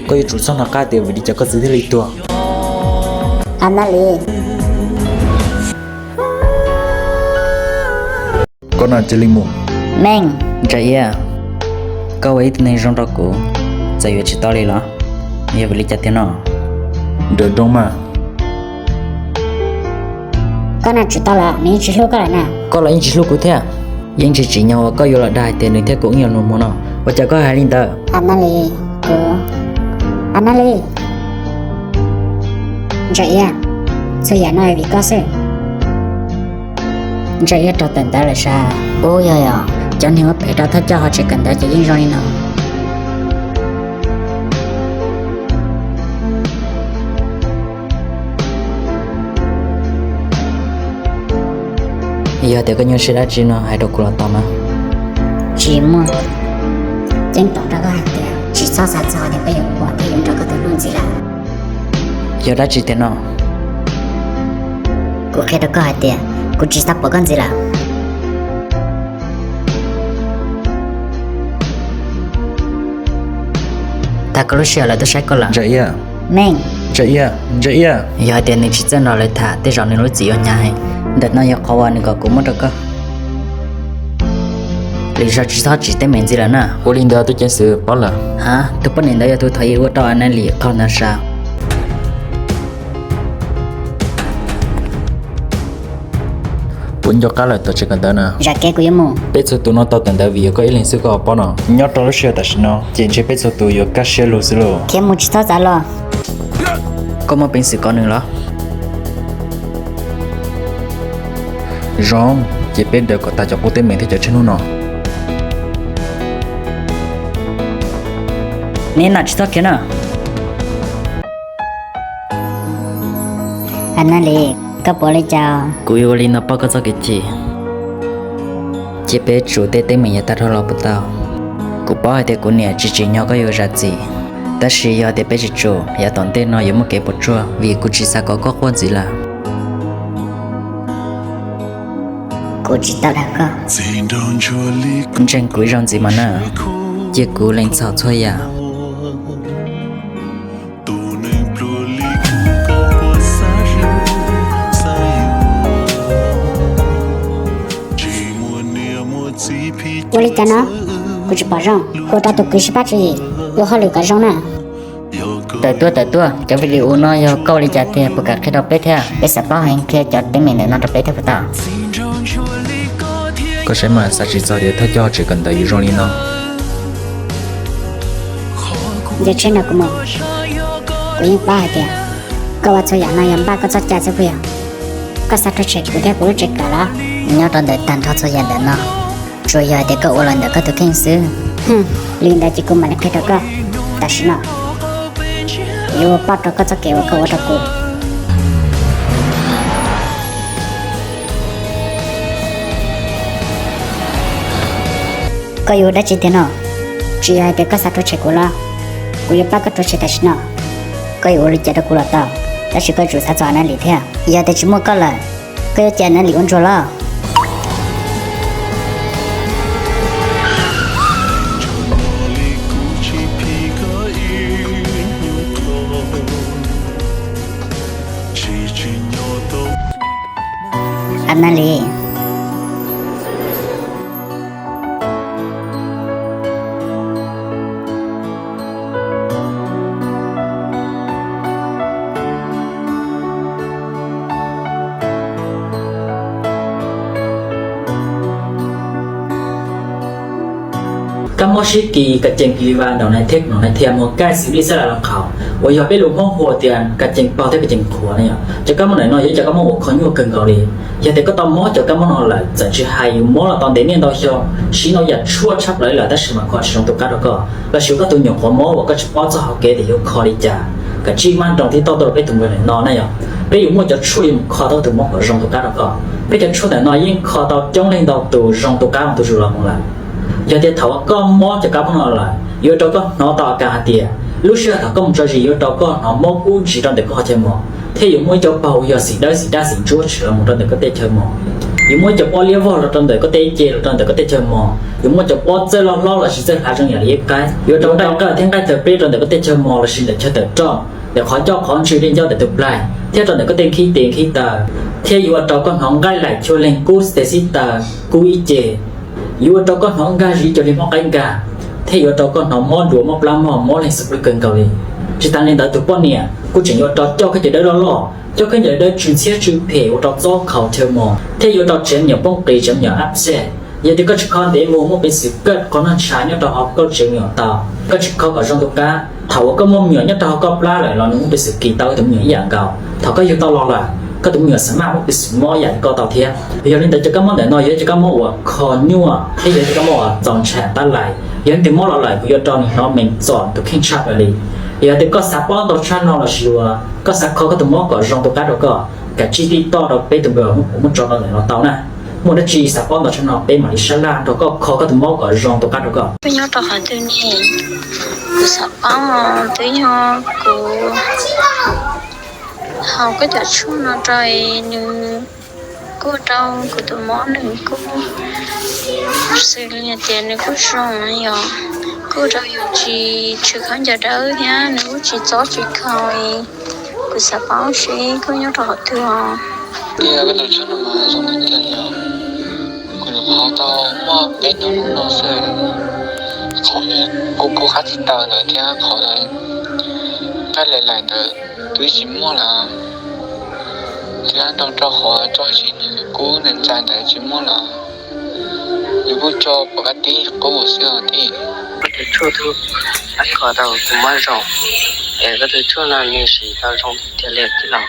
Koj yuav tsum txhob hnov qab tias vim li cas koj txiv thiaj li tuag. Anali, koj no cia li mus. Meej, Ntsa Iab, koj ua ib tug neeg zoo rau kuv, txawm yuav tsis tau li los yog vim li cas tiag no? Nrawm Nroog mas, koj no tsis tau lawm, nws yeej tsis hlub koj lawm na. Koj los yeej tsis hlub kuv thiab. Yeej tsis tsim nyog uas koj yuav los dag hais tias nws thiab kuv wb yuav nus muag no. Ua cas koj hais li ntawd? Anali, kuv, Anali, Ntsa Iab, txhua yam no vim koj xwb. Ntsa Iab raug tawm ntawv lawm sas. Ub, yog yog, cov neeg ua phem rau thawj coj hauv tsev kawm ntawv ces yeej zoo li no. Yog tias koj nyuaj siab dab tsi no hais rau kuv los tau na. Tsis muaj. Ceeb toom rau koj hais tias tsis txhob xav txog tias koj yuav pom thiab yuav nrog koj tus hlub ntxiv lawm. Yog dab tsi tiag no? Kuv qhia rau koj hais tias kuv tsis xav pom koj ntxiv lawm. Tag koj lub sij hawm lawv tuaj saib koj lawm. Ntsa Iab, Meej, Ntsa Iab, Ntsa Iab. Yog hais tias nws tsis txawj nrog lawv tham, tej zaum nws lub txim yuav hnyav heev. Ntawm no yog qhov uas nws kom kuv muab rau koj. Lwm zaus tsis txhob tsim teeb meem ntxiv lawm na. Ua li ntawd tus ceev xwm paub lawm. Ha, tus poj niam ntawd yog tus thaum ub ua rau Anali qhau ntawd sas. Puas nco qab lawm tom tsev kawm ntawv na? Zam kev kuv yuav mus. Peb txhua tus no tau tawm ntawv vim yog koj ib leeg xwb koj ho paub no. Nyob rau lub sij hawm tam sim no ces ntshe peb txhua tus yuav kaj siab lug xwb lauj. Khiav mus tsis txhob xav los. Koj muaj peev xwm kov nws los? Zoo, ces peb daws kom tag cov qub teeb meem thiab cov tshiab hnub no. Neb no tsis txhob khiav na. Anali, koj puas ua li cas? Kuv yuav ua li no pauj koj txoj kev chim. Cia peb tsum tej teeb meem yav tag dhau los puas tau? Kuv paub hais tias kuv niam tsis tsim nyog koj yuav zam txim, tab sis yog tias peb tsis tsum, yav tom ntej no yuav muaj kev puas tsuaj vim kuv tsis xav kom koj quaj ntxiv lawm. Kuv tsis tau dag koj. Ntseeg kuv ib zaug ntxiv mas na, cia kuv lees txhaum txhua yam. Ua li cas no? Kuv tsis pom zoo. Ua rau tus kwv sib pab tswv yim ua hauj lwm kom zoo na. Tawm tuaj, tawm tuaj, cov video no yog koj ua li cas tiag, puas kam qhia rau peb thiab? Peb xav paub heev, qhia cov teeb meem ntawm no rau peb thiab puas tau? Koj saib mas, xav tsis txog tias thawj coj tsev kawm ntawv yuav zoo li no. Nce tsheb nrog kuv mus. Kuv yeej paub hais tias koj ua txhua yam no yog npaj koj txoj cai xwb puas yog? Koj xav rhuav tshem kuv thiab kuv lub tsev kawm los? Nyob rau ntawm tag nrho txhua yam ntawm no, tsuas yog hais tias koj ua los ntawm koj tus kheej xwb. Li ntawd ces kuv mam li qhia rau koj. Tam sim no yuav ua pauj rau koj txoj kev uas koj ua rau kuv. Koj yuav ua dab tsi tiag no? Tsis yog hais tias koj xav rhuav tshem kuv los? Kuv yuav pab koj rhuav tshem tam sim no. Koj yuav ua li cas rau kuv los tau, tab sis koj tsum xav txog Anali thiab. Yog tias tsis muaj koj lawm, koj yuav cia Anali ua ntsuag los? Anali. Kab mob sib kis, ka cees kis li vas nraum no thiab nraum no thiab, muag kaij xws li xab las los qhaus, uas yog peb lus Hmoob hu tias ka cees paug thiab ka cees qhuav ne yom. Cov kab mob ntawm no yog cov kab mob uas kho nyuaj kawg nkaus li. Yog tias koj tau mob cov kab mob no lawm, txawm tsis hais yus mob los tau ntev niaj ntau xyoo, siv ntau yam tshuaj tshaj plaws lawm tab sis mas kho tsis zoo tus kab rau koj. Los sis koj tus nyuam qhuav mob uas koj tsis paub txog hauv kev tias yuav kho li cas, kav tsij maj nroos thiab tuaj rau peb tus npe ntawm no na yom. Peb yuav muaj cov tshuaj yuav mus kho tau tus mob kom zoo tus kab rau koj. Peb cov tshuaj ntawm no yeej kho tau coob leej ntau tus zoo tus kab tus zuj zus los mus lawm. Yog tias thaum uas koj mob cov kab mob no lawm, yuav ua rau koj hnov tau a kas hais tias lub sij hawm thaum koj mus tso zis yuav ua rau koj hnov mob kub ntsis rau ntawm koj qhov chaw mos, thiab yuav muaj ib co paug uas yog xim dawb xim daj xim ntsuab tshwm los mus rau ntawm koj tej chaw mos. Yuav muab cov pob liab vog los rau ntawm koj tej ce, los rau ntawm koj tej chaw mos. Yuav muab cov pob txawj loj hlob lossis txawj hlav zoo yam li ib qaib. Yuav rau nqaij qawj thiab nqaij tawg pleb rau ntawm koj tej chaw mos lossis ntawm chaw tawm roj, ntawm qhov coj qhov ntswg dej ncauj ntawm tus plaig, thiab rau ntawm koj tej nkhib tes nkhib taw. Thiab yuav ua rau koj hnov nqaij laim chua leeg kub xis tes xib taw kub ib ce. Yuav ua rau koj hnov nkag zis cuag li mob qaib nkag, thiab yuav ua rau koj hnov mob duav mob plab mog, mob leeg xav pw kawg nkaus li. Tsis tas li ntawd tus poj niam kuj tseem yuav ua rau coj khaub ncaws dawb loj loj, coj khaub ncaws dawb tsw ntxhiab tsw phem ua rau txob khaus chaw mos, thiab yuav ua rau tsev me nyuam poob qis tsev me nyuam ab txej. Yog tias koj tsis kho ntev mus muaj peev xwm kaj qhov noj ntshav nyob rau hauv koj tsev me nyuam tau. Koj tsis kho kom zoo tus qab, thaum uas koj muaj me nyuam nyob rau hauv koj plab lawm los nws muaj peev xwm kis tau koj tus me nyuam ib yam nkaus. Thaum koj yug tau los lawm, koj tus me nyuam xav maj muaj peev xwm mob ib yam li koj tau thiab. Yog li ntawd cov kab mob ntawm no yog cov kab mob uas kho nyuaj thiab yog cov kab mob uas txaus ntshai tab lais. Yog leej twg mob los lawm kuv yuav rau nws hnov meej txom tus kheej tshaj plaws li. Yog tias koj xav paub ntau tshaj no lossis uas koj xav kho koj tus mob kom zoo tus qab rau koj, kav tsij tij toj rau peb tus npawb uas muab tso rau ntawm no tau na. Muaj dab tsi xav paub ntau tshaj no peb mam li sab laj nrog koj kho koj tus mob kom zoo tus qab rau koj. Koj nyob rau qhov twg ne? Kuv xav paub os, twb yog kuv haus koj cov tshuaj no rau nws kuj rau kuv tus mob nws kuj xws li hais tias nws kuj zoo yom, kuj rau yus tsis tshwm khaub ncaws dawb thiab nws kuj tsis txob tsis khaus. Kuv xav paub seb koj nyob rau qhov twg os. Tias koj tus tshuaj no mas zoo tiag tiag li os. Kuv nyuam qhuav tau muaj peb hnub no xwb, qhov kuv kuv qab tsis taw ntawd thiab qhov nqaij laim laim ntawd twb tsis muaj lawm. Thiab nrog rau qhov tso siv nws kub ntxais ntxais ntawd tsis muaj lawm. Yus kuj tso pom kab tib qub xwb os tij. Koj tus tshuaj twb pab kho tau kuv mob zoo, es koj tus tshuaj no nws siv tau zoo tiag tiag li tij laug.